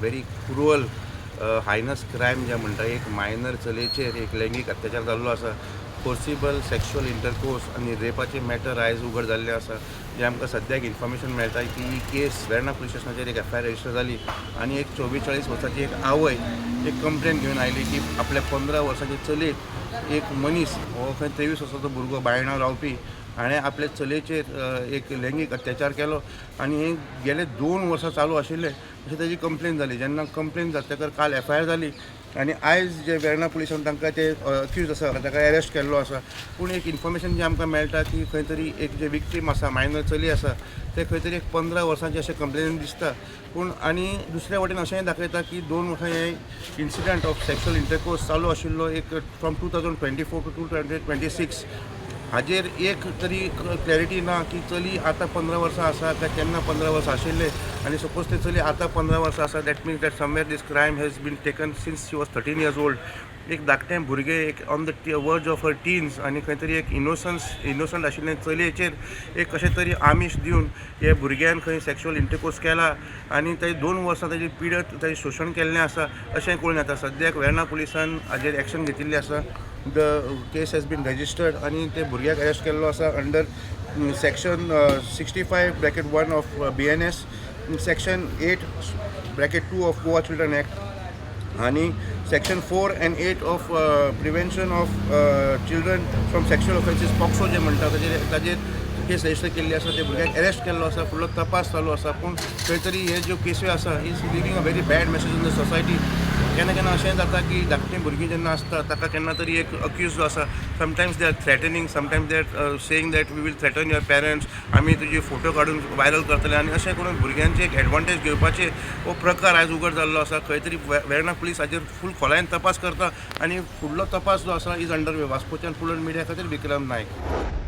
Very cruel, हायनस crime जे म्हणटा, एक minor चलयेचेर एक लैंगीक अत्याचार जाल्लो आसा. फोर्सिबल सेक्शुअल इंटरकोर्स आनी रेपाचे मॅटर आयज उगड जाल्ले आसा. जे आमकां सद्याक इन्फॉर्मेशन मेळटा की ही केस वेर्णा पुलीस स्टेशनाचेर एक एफआयआर रजिस्टर जाली आनी एक 44 वर्साची एक आवय एक कंप्लेन घेवन आयली की आपल्या 15 वर्साचे चलयेक एक मनीस, हो खंय 23 वर्साचो भुरगो, बायणा रावपी, हाणें आपले चलयेचेर एक लैंगीक अत्याचार केलो आनी हे गेले 2 वर्सां चालू आशिल्ले अशें ताजी कंप्लेन जाली. जेन्ना कंप्लेन जातकर काल एफआयआर जाली आनी आयज जे वेर्णा पुलिसान तांकां ते अक्यूज आसा ताका एरेस्ट केल्लो आसा. पूण एक इन्फॉर्मेशन जें आमकां मेळटा की खंय तरी एक जे विक्टीम आसा, मायनर चली आसा, ते खंय तरी एक 15 वर्सांचे अशें कंप्लेन दिसता. पूण आनी दुसऱ्या वटेन अशेंय दाखयता की 2 वर्सां हे इन्सिडंट ऑफ सेक्शुअल इंटरकोर्स चालू आशिल्लो एक from 2024 to 2026. हाजेर एक तरी क्लॅरिटी ना की चली आतां 15 वर्सां आसा काय केन्ना 15 वर्सां आशिल्ले. आनी सपोज ते चली आतां 15 वर्सां आसा, that means that somewhere this crime has been taken since she was 13 years old. एक धाकटें भुरगें, एक on the verge of her teens आनी खंय तरी एक इनोसंट आशिल्ले चलयेचेर एक कशें तरी आमिश दिवन हे भुरग्यान खंय सेक्शुअल इंटरकोर्स केला आनी ते 2 वर्सां ताजी पिडत ताजें शोशण केल्लें आसा अशें कळून येता. सद्याक वेर्णा पुलिसान हाजेर एक्शन घेतिल्लें आसा. The case has been registered आनी ते भुरग्याक अरेस्ट केल्लो आसा under section 65(1) of BNS, section 8(2) of Goa Children Act आनी section 4 and 8 of Prevention of Children from Sexual Offences, POCSO जे म्हणटा, ताजेर केस रजिस्टर केल्ली आसा. ते भुरग्याक अरेस्ट केल्लो आसा, फुडलो तपास चालू आसा. पूण खंय तरी हे ज्यो केसी आसा is leaving a very bad message in the society. केन्ना केन्ना अशेंय जाता की धाकटीं भुरगीं जेन्ना आसता, ताका केन्ना तरी एक अक्यूज जो आसा, sometimes they are threatening, sometimes they are saying that we will threaten your parents, आमी तुजी फोटो काडून वायरल करतले आनी अशें करून भुरग्यांचे एक एडवांटेज घेवपाचे हो प्रकार आयज उगड जाल्लो आसा. खंय तरी वेर्णा पुलीस हाजेर फूल खोलायेन तपास करता आनी फुडलो तपास जो आसा is under वे. वास्कोच्यान फुडल मिडिया खातीर विक्रम नायक.